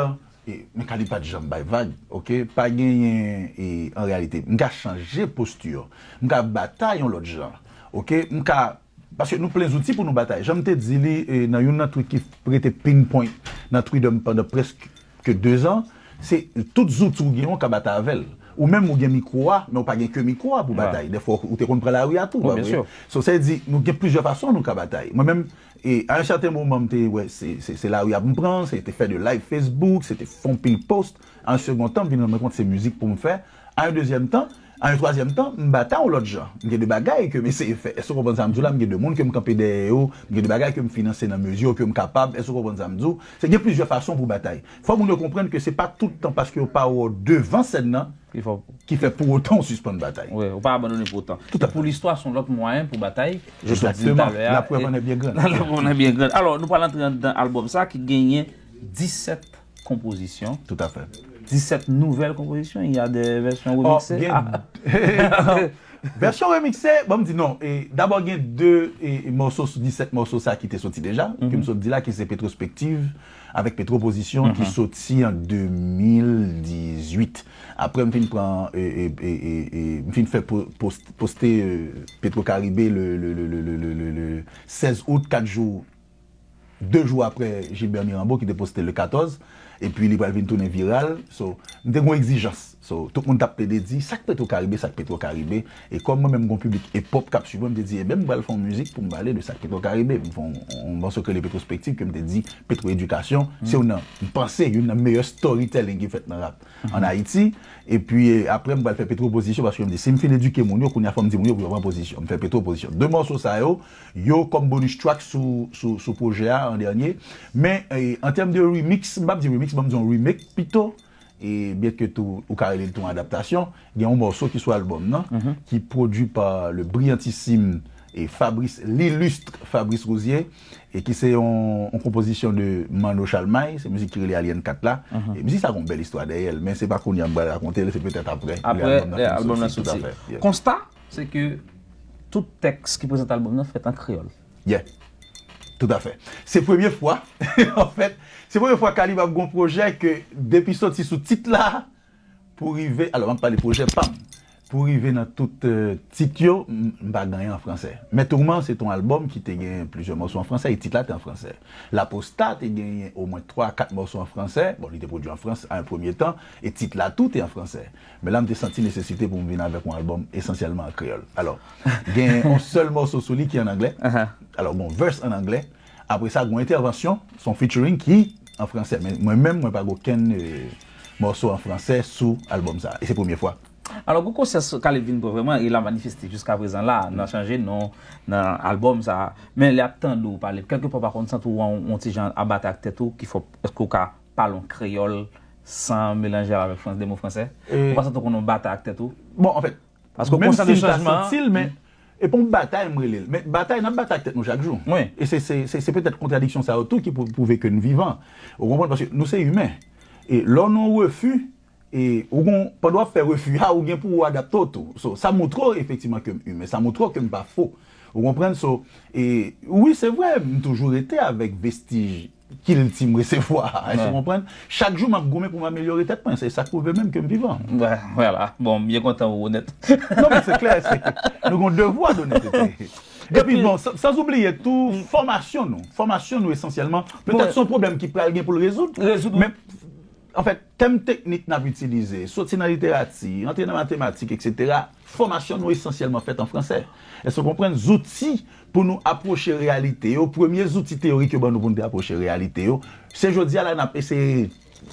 e, men Kali pa t janm bay vag, ok? Pa genyen, e, an reyalite. M ka chanje posti. M ka batay yon lòt jan, ok? M ka, paske nou plen zouti pou nou batay. Jan m te di li, e, nan youn nan tweet ki rete pinpoint nan Twitter m pandan prèske ke dezan, se tout zouti ou gen, ou ka batay avè l. Ou menm ou gen mikwo a, men ou pa gen ke mikwo a pou batay. Dèfwa, ou te konn pran lari a tou, Wi, pa byen vre? sè. So, sa vle di, nou gen plizyè fason nou ka batay. Mwen menm, e a yon sèten moman, m te wè, se, se, se lari a pou m pran, se te fè de live Facebook, se te fè yon pil post. A yon segon tan, m vin rann mwen kont se mizik pou m fè. A yon dezyèm tan, a yon twazyèm tan, m batay yon lòt jan. M gen de bagay ke m eseye fè. Èske w konprann sa m di w la? M gen de moun ke m kanpe dèyè yo, m gen de bagay ke m finanse nan mezi ke m kapab. Èske w konprann sa m di w? Se gen plizyè fason pou batay. Fò moun yo konprann ke se pa tout tan paske yo pa wè w devan sèn nan Ki fò ki fè pou otan w sispann batay. Wi, ou pa abandone pou otan. Tout à Pou listwa, se yon lòt mwayen pou batay. Exactement. La preuve en est bien grande. La preuve en est bien grande. Alò, nou pral antre anndan albòm sa ki genyen disèt konpozisyon. Tout à fait. Disèt nouvèl konpozisyon, il y a des versions Oh, remixées. gen- Ah. Vèsyon remikse, bon, m di non. E, dabò, gen de e, mòso sou disèt mòso sa ki te soti deja, ke m sot di la, ki se Petrospektiv avèk Petwopozisyon, ki soti an de mil dizuit. Apre, m fin pran, e, e, e, e, e, m fin fè po- post- poste e, Petro Caribe le, le, le, le, le, le, le, le sèz out, kat jou de jou apre Gilbert Mirambeau ki te poste le katòz, epi li pral vin tounen viral. So, m te gen yon egzijans. So, tout moun t ap plede di, "Sa k Petro Caribe, sa k Petro Caribe?" E kòm mwen menm, m gen yon piblik hip-hop k ap swiv mwen, m te di, "Ebyen, m pral fè yon mizik pou m pale de sa k Petro Caribe." M fè yon, yon mòso k rele Petrospektiv, ke m te di, Petro Edikasyon, se youn nan, m panse, youn nan meyè storytelling ki fèt nan rap ann Ayiti. Epi, e, apre, m pral fè Petwopozisyon, paske m di, si m fin edike moun yo, kounye a fò m di moun yo pou yo pran pozisyon. M fè Petwopozisyon. De mòso sa yo, yo kòm bonus track sou, sou, sou pwojè a an dènye. Men, e, an tèm de remix, m p ap di remix, ban m di yon remake pito. E byen ke tou, ou ka rele l tou yon adaptasyon. Gen yon mòso ki sou albòm nan, ki pwodui pa le brillantisim e Fabrice, l'illustre Fabrice Rouzier, e ki se yon, yon konpozisyon de Manno Chalmay, se mizik ki rele Alien kat la. E mizik sa gen yon bèl istwa dèyè l, men se pa kounye a m pral rakonte l, se petèt apre. Apre, lè albòm nan soti. Konsta, se ke tout tèks ki prezante albòm nan fèt an kreyòl. Yeah. Tout à fait. Se premye fwa, an fèt, se premye fwa Kali ap gen yon pwojè ke depi soti sou tit la, pou rive, alò, m ap pale pwojè pa m, pou rive nan tout e, tit yo, m m pa gen anyen an fransè. Mèt Ouman, se te yon albòm ki te gen plizyè mòso an fransè, e tit la te an fransè. Laposta te genyen omwen twa, kat mòso an fransè, bon, li te pwodui an Frans a yon premye tan, e tit la tou te an fransè. Men la, m te santi nesesite pou m vin avèk yon albòm esansyèlman an kreyòl. Alò, gen yon sèl mòso sou li ki an anglè. Alò, gen yon verse an anglè. Apre sa, gen yon entèvansyon, se yon featuring ki an fransè. Men mwen menm, mwen pa gen okenn e, mòso an fransè sou albòm sa. E se premye fwa. Alò, gen konsyans Kali vin pran vrèman, e l ap manifeste jiska prezan la, nan chanje non, nan albòm sa. Men lè ap tande w pale, kèlkefwa w pa konn santi w yon, yon ti jan ap batay ak tèt ou, ki fè w, èske w ka pale yon kreyòl san melanje l avèk frans, de mo fransè? Ou pa santi w konn yon batay ak tèt ou? Bon, anfèt, Paske menm konsyans si de m ta chanjman. Santi l, men e pa yon batay m rele l. Men batay, n ap batay ak tèt nou chak jou. Wi. E se, se, se, se petèt kontradiksyon sa yo tou ki pou, pwouve ke n vivan. Ou konprann? Paske nou se imen. E lè w nan yon refi, e ou gon, pandan w ap fè refi a, ou gen pou ou adapte w tou. So, sa montre w efektivman ke m imen. Sa montre w ke m pa fo. Ou konprann? So, e wi, se vre, m toujou rete avèk vestij kilti m resevwa a. Èske w konprann? Chak jou, m ap goumen pou m amelyore tèt mwen. Se sa k pwouve menm ke m vivan. Vwala. Bon, m byen kontan ou onèt. Non, men se klè, se, nou gen yon devwa donètete. Epi, bon, san, san oubliye tou, fòmasyon nou. Fòmasyon nou esansyèlman. Petèt se yon pwoblèm ki pral gen pou l rezoud. Rezoud, wi. Men, anfèt, tèm teknik n ap itilize, soti nan literati, antre nan matematik, etsetera, fòmasyon nou esansyèlman fèt an fransè. Èske w konprann? Zouti pou nou apwoche reyalite yo, premye zouti teyorik yo ban nou pou nou te apwoche reyalite yo, se jodi a la n ap eseye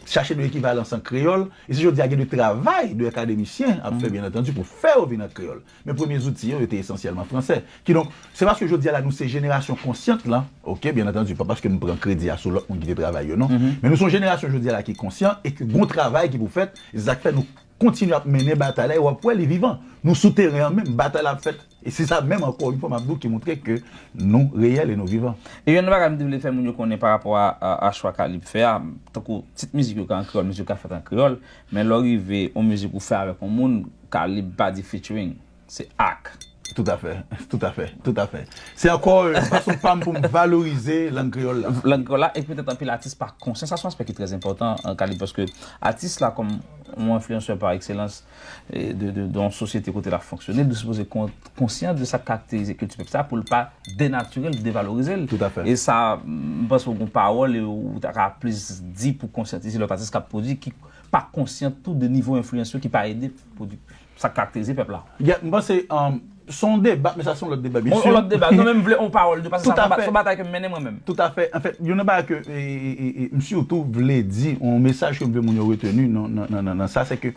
chache de ekivalans an kreyòl, e se jodi a gen de travay de akademisyen ap fè, byen antandi, pou fè yo vin an kreyòl. Men premye zouti yo, yo te esansyèlman fransè. Kidonk, se paske jodi a la nou se jenerasyon konsyant lan, ok, byen antandi, pa paske m pran kredi a sou lòt moun ki te travay yo, non. Men nou se yon jenerasyon jodi a la ki konsyan e ke gon travay ki pou fèt, e se sa k fè nou kontinye ap mennen batay la e w ap wè li vivan. Nou sou teren an menm, batay la ap fèt. E se sa menm, ankò yon fwa, m ap di w ki montre ke nou reyèl e nou vivan. E youn nan bagay m te vle fè moun yo konnen pa rapò a, a, a chwa Kalib fè a, tankou tit mizik yo ka an kreyòl, mizik yo ka fèt an kreyòl, men lè w rive yon mizik ou fè avèk yon moun, Kalib pa di featuring, se ak. Toutafè, toutafè, toutafè. Se ankò yon fason pa m pou m valorize lang kreyòl la. Lang kreyòl la, e petèt anpil atis pa konsyan. Sa se yon aspè ki trè enpòtan, Kalib, paske atis la, kòm yon enfliyansè pa ekselans, e, de, de, de yon sosyete kote l ap fonksyone, li sipoze kon-, konsyan de sa k karakterize kilti pèp sa pou l pa denatire l, devalorize l. Toutafè. E sa, m panse w gen pawòl e ou ta ka plis di pou konsyantize lòt atis k ap pwodui ki pa konsyan tou de nivo enfliyans yo ki pa ede pwodui-, sa k karakterize pèp la. Yeah, m panse, um, se yon deba, men sa se yon lòt deba, byen si. Yon lòt deba. Non, men m vle yon pawòl de, paske sa se yon ba-, se yon batay ke m mennen mwen menm. Toutafè. Anfèt, youn nan bagay ke, e, e, e, e, m sitou vle di, yon mesaj ke m vle moun yo reteni nan, nan, nan, nan, nan sa, se ke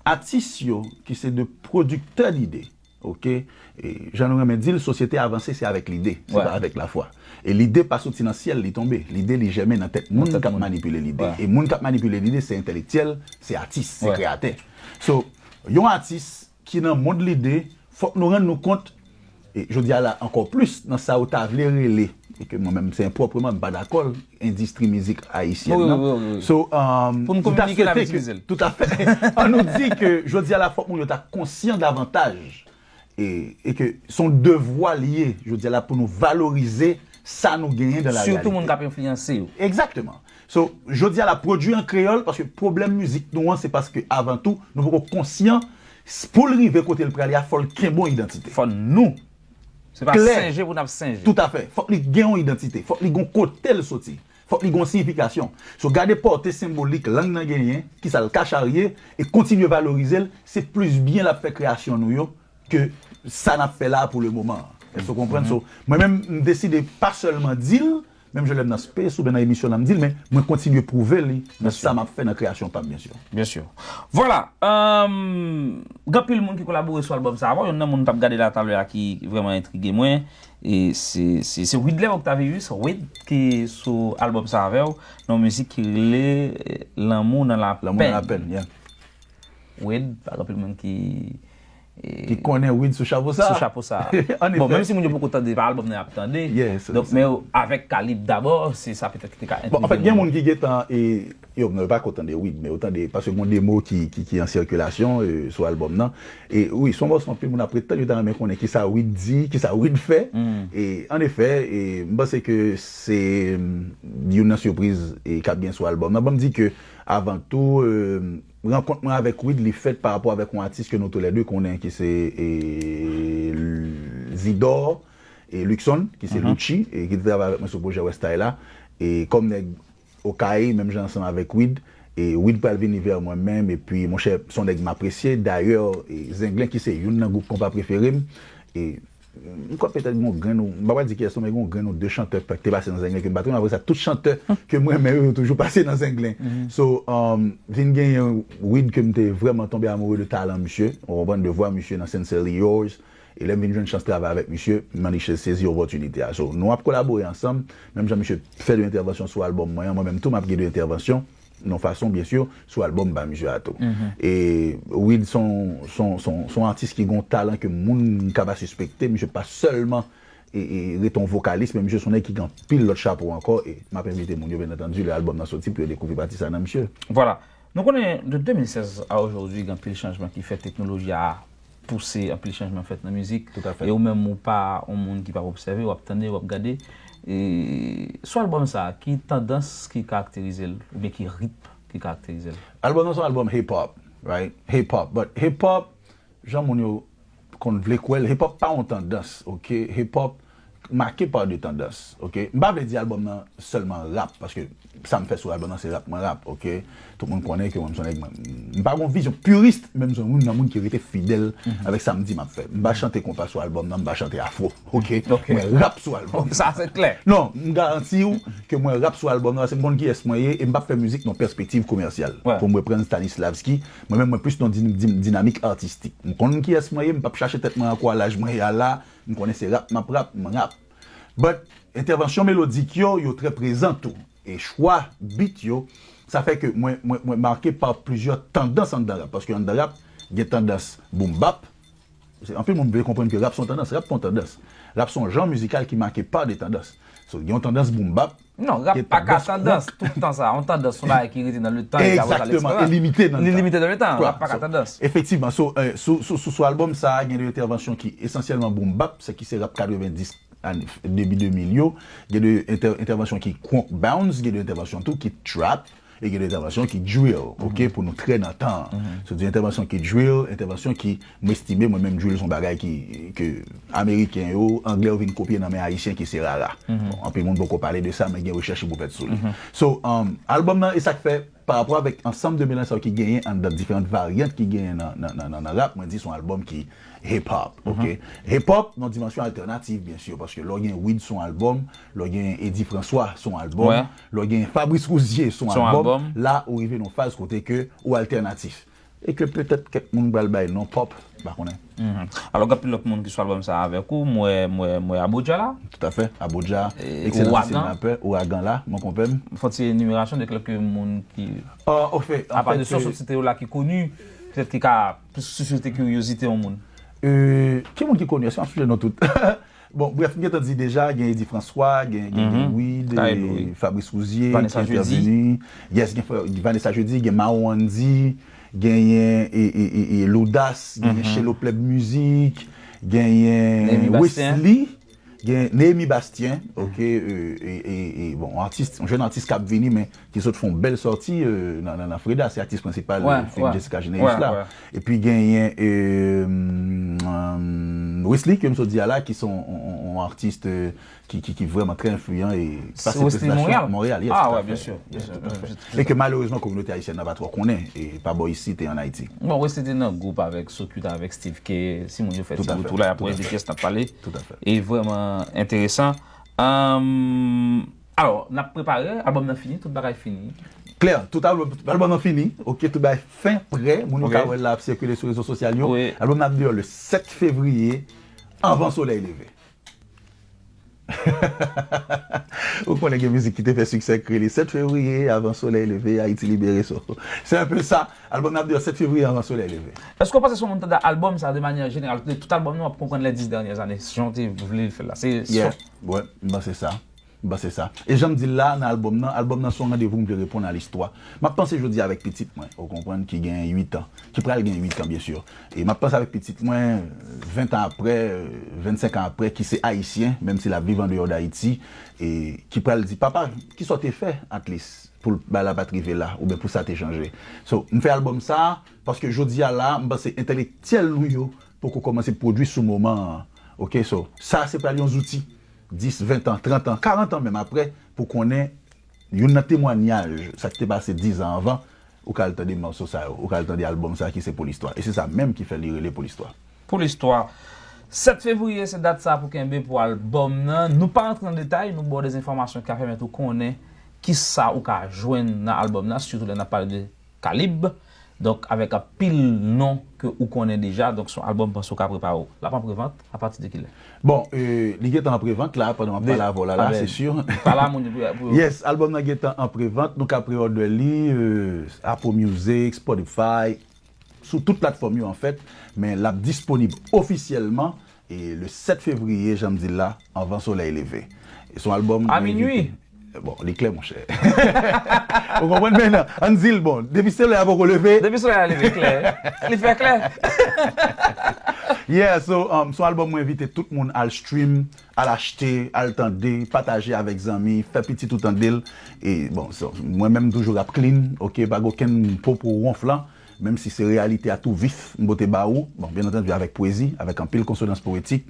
atis yo, ki se de pwodiktè lide, oke? E, jan nou renmen di l, sosyete avanse, se avèk lide, se pa avèk lafwa. E lide pa soti nan syèl, li tonbe. Lide, li jèmen nan tèt moun k ap manipile lide. E moun k ap manipile lide, se entèlektyèl, se atis, se kreyatè. So, yon atis ki nan mond lide, fòk nou rann nou kont, e jodi a la ankò plis, nan sa ou ta vle rele, e ke mwen menm se enpwòp mwen, m pa dakò l, endistri mizik ayisyèn nan. So, um, m ta swete ke, toutafè, an nou di ke jodi a la fòk moun yo ta konsyan davantaj, e, e ke se yon devwa li ye, jodi a la, pou nou valorize sa nou genyen dan la reyalite. Sitou moun k ap enfliyanse yo. Egzakteman. So, jodi a la, pwodui an kreyòl, paske pwoblèm mizik nou an, se paske, avan tou, nou poko konsyan, s-, pou l rive kote l prale a, fò l kenbe yon idantite. Fò nou. Se pa senje pou n ap senje. Toutafè. Fòk li gen yon idantite. Fòk li gen yon kote l soti. Fòk li gen yon siyifikasyon. So, gade pòte senbolik lang nan genyen, kisa l ka charye, e kontinye valorize l, se plis byen l ap fè kreyasyon nou yo ke sa n ap fè la pou le moman. Èske w konprann? So, mwen menm, m deside pa sèlman di l, menm jan lè m nan space oubyen nan emisyon la, m di l, men mwen kontinye pwouve li nan sa m ap fè nan kreyasyon pa m, byen si. Byen si. Vwala. Gen anpil moun ki kolabore sou albòm sa avè w. Youn nan moun m t ap gade la talè a ki vrèman entrige mwen, e se, se, se Widler Octavius, Wid, ki sou albòm sa avè w, nan yon mizik ki rele, eh, Lanmou nan lapèn. Lanmou nan lapèn, yeah. Wid, pa gen anpil moun ki, eh, ki konnen Wid sou chapo sa. Sou chapo sa. Bon, menm si moun yo poko tande, pa albòm nan y ap tande. Donk, men avèk Kalib dabò, se sa petèt ki te ka entrige moun. Bon, anfèt, gen moun ki gentan, e, yo, non, yo pa ko tande Wid, men yo tande, paske gen de mo ki, ki, ki an sikilasyon, e, sou albòm nan. E wi, se yon mòso anpil moun ap ret tann, yo ta renmen konnen kisa Wid di, kisa Wid fè. E, an efè, e, m panse ke se, mm, youn nan sipriz, e, k ap gen sou albòm nan. Ban m di ke, avan tou, e, rankont mwen avèk Wid, li fèt pa rapò avèk yon atis ke nou toulède konnen, ki se, e, Zidor, e, Luckson, ki se Lucci, e, ki te travay avèk mwen sou pwojè West Side la. E kòm nèg Okay, menm jan ansanm avèk Wid. E Wid pral vini vè mwen menm, epi, monchè, se yon nèg m apresye. Dayè, e, Zenglen, ki se youn nan gwoup konpa prefere m, e, m kwè petèt gen yon grenn ou, m pa pral di kiyès non, men gen yon grenn ou de chantè k te pase nan Zenglen ke m pa t renmen. Apre sa, tout chantè ke m renmen yo, yo toujou pase nan Zenglen. So, um, vin genyen Wid ke m te vrèman tonbe amoureux de talan misye, ou konprann, de vwa misye nan Sincerely Yours. E lè m vin jwenn chans travay avèk misye, m annik sezi opòtinite a. So, nou ap kolabore ansanm, menm jan misye fè de entèvansyon sou albòm mwen an, mwen menm tou, m ap gen de entèvansyon, nan fason, byen si, sou albòm pa misye a tou. E Wid se yon, se yon, se yon, se yon atis ki gen yon talan ke moun ka pa sispekte. Misye pa sèlman, e, e, ret yon vokalis, men misye se yon nèg ki gen anpil lòt chapo ankò, e m ap envite moun yo, byen antandi, lè albòm nan soti, pou yo dekouvri pati sa nan misye. Vwala. Nou konnen de de mil sèz a ojodi, gen anpil chanjman ki fèt, teknoloji a pouse anpil chanjman fèt nan mizik. Toutafè. E ou menm, ou pa yon moun ki p ap obsève, w ap tande, w ap gade. E sou albòm sa, ki tandans ki karakterize l, oubyen ki ritm ki karakterize l? Albòm nan se yon albòm hip hop, right? Hip hop. But hip hop, jan moun yo konn vle kwè l, hip hop pa yon tandans, oke? Hip hop make pa de tandans, oke? M pa vle di albòm nan sèlman rap, paske sa m fè sou albòm nan se rap mwen rap, oke? Tout moun konnen ke mwen m se yon nèg, mwen, m pa gen yon vizyon purist, men m se youn nan moun ki rete fidèl avèk sa m di m ap fè. M pa chante konpa sou albòm nan, m pa chante afro, oke? Mwen rap sou albòm nan. Sa se klè. Non, m garanti w ke mwen rap sou albòm nan, paske m konn kiyès mwen ye, e m p ap fè mizik nan pèspektiv komèsyal. Pou m reprann Stanislavski, mwen menm, mwen plis nan din-, din-, dinamik atistik. M konn kiyès mwen ye, m p ap chache tèt mwen ankò a laj mwen ye a la, m konnen se rap m ap rap, m rap. But, entèvansyon melodik yo, yo trè prezan tou. E chwa beat yo, Sa fè ke mwen, mwen, mwen make pa plizyè tandans anndan rap. Paske anndan rap, gen tandans boom bap. Se, anpil moun vle konprann ke rap se yon tandans. Rap pa yon tandans. Rap se yon jan mizikal ki make pa de tandans. So, gen yon tandans boom bap, Non, rap pa ka tandans tout tan sa. Yon tandans se yon bagay ki rete nan le tan e ki apre sa l disparet. Li limite nan le tan. Li limite nan le tan. Rap pa ka tandans. Efektivman. So, sou, sou, sou, sou albòm sa a, gen de entèvansyon ki esansyèlman boom bap, sa ki se rap katrevenndis, debi de mil yo, gen de entèvansyon ki crunk bounce, gen de entèvansyon tou ki trap, e gen de entèvansyon ki drill, ok, pou nou trè nan tan an. Se di entèvansyon ki drill, entèvansyon ki, mwen estime, mwen menm, drill se yon bagay ki, ke Ameriken yo, Anglè yo vin kopye nan men Ayisyen ki se rara. Bon, anpil moun poko pale de sa, men gen rechèch ki pou fèt sou li. So, um, albòm nan, e sa k fè, pa rapò avèk ansanm de melanj sa yo ki genyen anndan diferan varyant ki genyen nan, nan, nan, nan, nan rap, mwen di se yon albòm ki hip hop, ok? Hip hop nan dimansyon altènatif, byen si, paske lè w gen Wid se yon albòm, lè w gen Eddy François se yon albòm, lè w gen Fabrice Rouzier se yon albòm, la ou rive nan yon faz kote ke ou altènatif. E ke petèt kèk moun pral bay non pop, m pa konnen. Alò, gen anpil lòt moun ki sou albòm sa avèk ou, m wè, m wè, m wè Abodja la. Toutafè, Abodja, ekselan ti rapè, Ouragan la, mon konpè m. Fè yon ti enimerasyon de kèlke moun ki, apa de sou site yo la ki koni, petèt ki ka plis sisite kiryozite yon moun. Ki moun ki koni? Èske m ap sonje non tout? Bon, brèf, m gentan di deja, gen Eddy François, gen, gen, gen Wid, Fabrice Rouzier ki entèvini. Yes, gen Vanessa Jeudi, gen Mao Andy, genyen e, e, e, e Loudas, genyen Chelo Plèb Mizik, genyen Wesley, gen Nehemy Bastien, ok, e, e, e, e, bon, atis, yon jèn atis k ap vini, men ki sot fè yon bèl sòti nan, nan, nan Freda, se atis prensipal fim Jessica Généus la. Epi genyen Wesley, ke m sot di a la, ki se yon, yon, yon atis ki, ki, ki vrèman trè enfliyan e pase prestidasyon Monreyal, yes, toutafè. E ke malerezman, kominote ayisyèn nan pa twò konnen, e pa bò isit e ann Ayiti. Bon, Wesley te nan gwoup avèk Sokut, avèk Steve K, si moun yo fè ti retour la, y ap wè de kiyès n ap pale. E vrèman enteresan. Alò, n ap prepare, albòm nan fini, tout bagay fini. Klè, tout albòm, albòm nan fini, ok, tout bagay fen, prè, moun yo ka wè l la ap sikile sou rezo sosyal yo. Albòm nan ap deyò le sèt fevriye, anvan solèy leve. Ou konnen gen mizik ki te fè siksè k rele sèt fevriye, avan solèy leve, Ayiti libere. So, se enpe sa, albòm nan ap deyò sèt fevriye, avan solèy leve. Èske w panse si yon moun tande albòm sa de manyè jeneral, tout albòm nou ap konprann les dix dernières années, jan w te vle l fè l la? Se Yeah, m panse sa. M panse sa. E jan m di l la, nan albòm nan, albòm nan se yon randevou m vle reponn a listwa. M ap panse jodi a avèk pitit mwen, ou konprann, ki gen uit an, ki pral gen uit an, byen si. E m ap panse avèk pitit mwen, ven tan apre, vennsenk an apre, ki se ayisyen, menm si l ap viv andeyò d Ayiti, e ki pral di, papa, kisa w te fè, at least, pou l bay la pa t rive la, oubyen pou sa te chanje? So, m fè albòm sa a, paske jodi a la, m panse entèlektyèl nou yo poko kòmanse pwodui sou moman an. Ok, so, sa se pral yon zouti. dis, ven tan, trant an, karant an menm apre, pou konnen youn nan temwanyaj sa ki te pase diz an anvan, ou ka al tande mòso sa yo, ou ka al tande albòm sa ki se Pou Listwa. E se sa menm ki fè li rele Pou Listwa. Pou Listwa. Sèt fevriye, se dat sa pou kenbe pou albòm nan. Nou pa rantre nan detay, nou ba w de enfòmasyon ki ka pèmèt ou konnen kisa ou ka jwenn nan albòm nan, sitou lè n ap pale de Kalib. Donk, avèk anpil non ke ou konnen deja, donk se yon albòm m panse w ka prepare w. L ap an prevant, apati de kilè? Bon, e, li gentan an prevant la, pandan m ap pale avè w la, la, se si. Pa la, moun yo pou, pou. Yes, albòm nan gentan an prevant, nou ka pre-order li, e, Apple Music, Spotify, sou tout platfòm yo, anfèt, men l ap disponib ofisyèlman, e, le sèt fevriye, jan m di l la, anvan solèy leve. E se yon albòm. A minui. Bon, li klè, monchè. Ou konprann men nan, ann di l, bon, depi solèy la poko leve. Depi solèy la leve, klè. Li fè klè. Yeah, so, um, se yon albòm mwen envite tout moun al stream, al achte, al tande, pataje avèk zanmi, fè pitit ou tande l. E, bon, so, mwen menm m toujou rap clean, ok, pa gen okenn pwopo wonflan. Menm si se reyalite a tou vif m pote ba ou, bon, byen antandi avèk pwezi, avèk anpil konsonans powetik,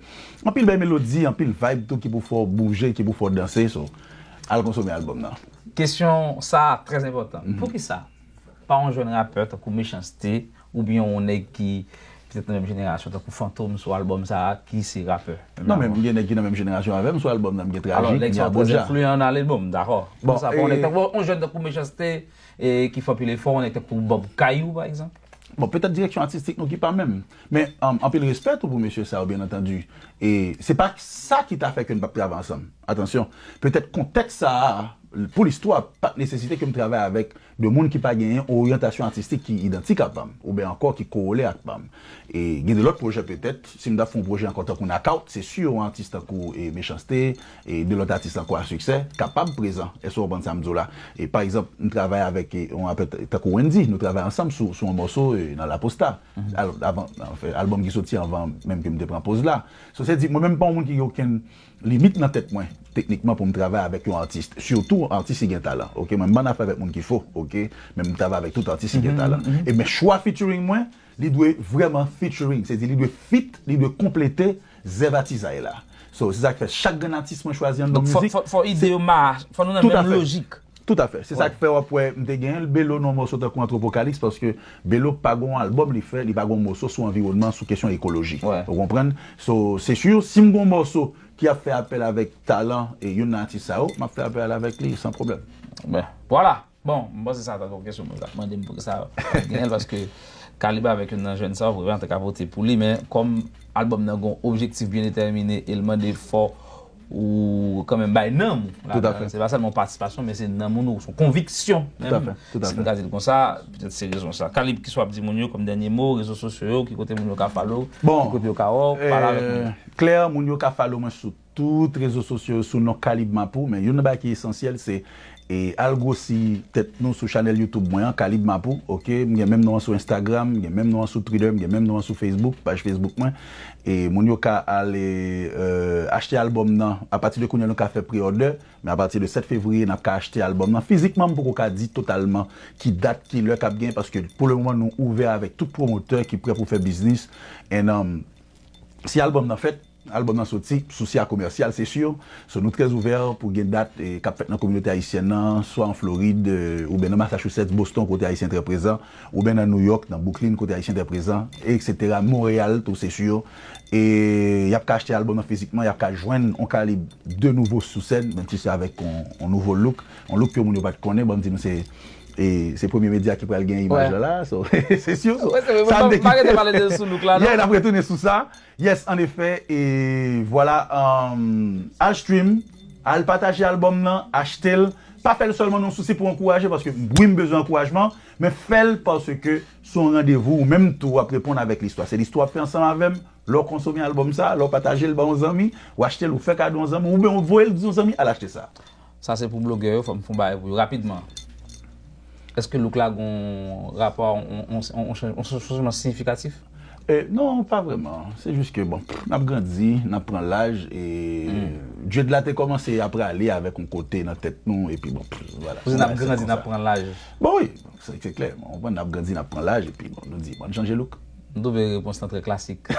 anpil bèl melodi, anpil vibe tou ki pou fè w bouje, ki pou fè w danse, so, al konsome albòm nan. Kesyon sa a trè enpòtan. Poukisa pa yon jèn rapè tankou Mechans-T oubyen yon nèg ki petèt nan menm jenerasyon tankou Fantom sou albòm sa a ki se rapè? Non, men m gen nèg ki nan menm jenerasyon avè m sou albòm nan, m gen Trajik, m gen Abodja. Alò, nèg sa trè enfliyan nan albòm, dakò. Bon, sa pa yon nèg tankou yon jèn tankou Mechans-T e ki fè anpil efò, yon nèg tankou Bob Kayou, pa egzanp? Bon, petèt direksyon atistik nou ki pa menm. Men, um, anpil respè tou pou mesye sa yo, byen antandi. E se pa sa ki ta fè ke n p ap travay ansanm. Atansyon, petèt kontèks sa a, Pou Listwa, pa t nesesite ke m travay avèk de moun ki pa genyen oryantasyon atistik ki idantik a pa m, oubyen ankò ki kowole ak pa m. E gen de lòt pwojè petèt, si m ta fè yon pwojè ankò tankou Knockout, se si yon atis tankou e, Mechanste, e de lòt atis ankò a siksè, kapab prezan. Èske w konprann sa m di w la? E pa egzanp, m travay avèk e, yon rapè t- tankou Wendy, nou travay ansanm sou, sou yon mòso e, nan Laposta. Al- avan, anfen, albòm ki soti anvan menm ke m te pran poz la. So, se di, mwen menm pa yon moun ki gen okenn limit nan tèt mwen, teknikman, pou m travay avèk yon atis. Sitou, atis ki gen talan, oke? Mwen, m pa nan afè avèk moun ki fo, oke? Men m travay avèk tout atis ki gen talan. E men chwa featuring mwen, li dwe vrèman featuring. Se di, li dwe fit, li dwe konplete zèv atizay la. So, se sa k fè chak grenn atis mwen chwazi anndan mizik. Donk, fò, fò, fò ide yo ma, fò nou nan menm lojik. Toutafè. Se sa k fè w ap wè m te genyen Belo nan yon mòso tankou Antwopokalips, paske Belo pa gen yon albòm li fè, li pa gen yon mòso sou anviwònman, sou kesyon ekoloji. Ou konprann? So, se si, si m gen yon mòso ki ap fè apèl avèk talan e youn nan atis sa yo, m ap fè apèl avèk li san pwoblèm. Ben, vwala. Bon, m panse sa ta t yon kesyon moun t ap mande m poukisa m ap genyen l, paske Kalib avèk youn nan jèn sa yo, vrèman, te ka vote pou li, men kòm albòm nan gen yon objektif byen detèmine e l mande fò ou kanmenm bay nanm ou ladan l. Se pa sèlman yon patisipasyon, men se nanm ou, se yon konviksyon menm, si m ka di l konsa, petèt se rezon sa. Kalib, kisa w ap di moun yo kòm dènye mo, rezo sosyo yo, ki kote moun yo ka follow, ki kote yo ka wè w, pale avèk moun yo. Klè, moun yo ka follow mwen sou tout rezo sosyo yo sou non Kalib Mapou, men youn nan bagay ki esansyèl se e al gwosi tèt nou sou chanèl YouTube mwen an, Kalib Mapou, oke? M gen menm non an sou Instagram, m gen menm non an sou Twitter, m gen menm non an sou Facebook, paj Facebook mwen. E moun yo ka al e, achte albòm nan apati de kounye a nou ka fè pre-order, men apati de sèt fevriye n ap ka achte albòm nan fizikman. M poko ka di totalman ki dat, ki lè k ap gen, paske pou le moman nou ouvè avèk tout pwomotè ki prè pou fè biznis. And um, si albòm nan fèt, albòm nan soti, sousi a komèsyal, se si. So, nou trè ouvè pou gen dat e, k ap fèt nan kominote ayisyèn nan, swa an Florid, e, oubyen nan Massachusetts, Boston, kote ayisyen trè prezan, oubyen nan New York, nan Brooklyn, kote ayisyen trè prezan, etsetera. Monreyal, tou, se si. E y ap ka achte albòm nan fizikman, y ap ka jwenn yon Kalib de nouvo sou sèn, menm si se avèk yon, yon nouvo look, yon look ke moun yo pa t konnen, ban m di nou se e se premye medya ki pral gen imaj la la, so, se si. Sa m te kite. Yeah, n ap retounen sou sa. Yes, an efè, e vwala, um, al stream, al pataje albòm nan, achte l. Pa fè l sèlman nan sousi pou ankouraje, paske wi, m bezwen ankourajman, men fè l paske se yon randevou, ou menm tou w ap reponn avèk listwa. Se listwa w ap fè ansanm avè m, lè w konsome albòm sa, lè w pataje l ba yon zanmi, w achte l, ou fè kado yon zanmi, oubyen w voye l di yon zanmi, al achte sa. Sa se pou blogè yo, fò m fè yon bagay pou yo rapidman. Èske look la gon rapò, on, on, on, on chanjman siyifikatif? E, non, pa vrèman. Se jis ke, bon, n ap grandi, n ap pran laj, e dread la te kòmanse ap rale avèk yon kote nan tèt nou, epi bon, vwala. Kote n ap grandi, n ap pran laj. Bon, wi, se, se klè. Bon, n ap grandi, n ap pran laj, epi bon, nou di, bon, n chanje look. M twouve repons lan trè klasik.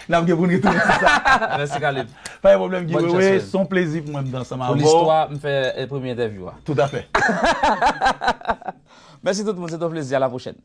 N ap gen pou n retounen sou sa. Mèsi, Kalib. Pa gen pwoblèm, Guy Wewe. Se yon plezi pou mwen m te ansanm avè w. Pou listwa, m fè premye entèvyou a. Toutafè. Mèsi tout moun, se te yon plezi. A la pwochèn.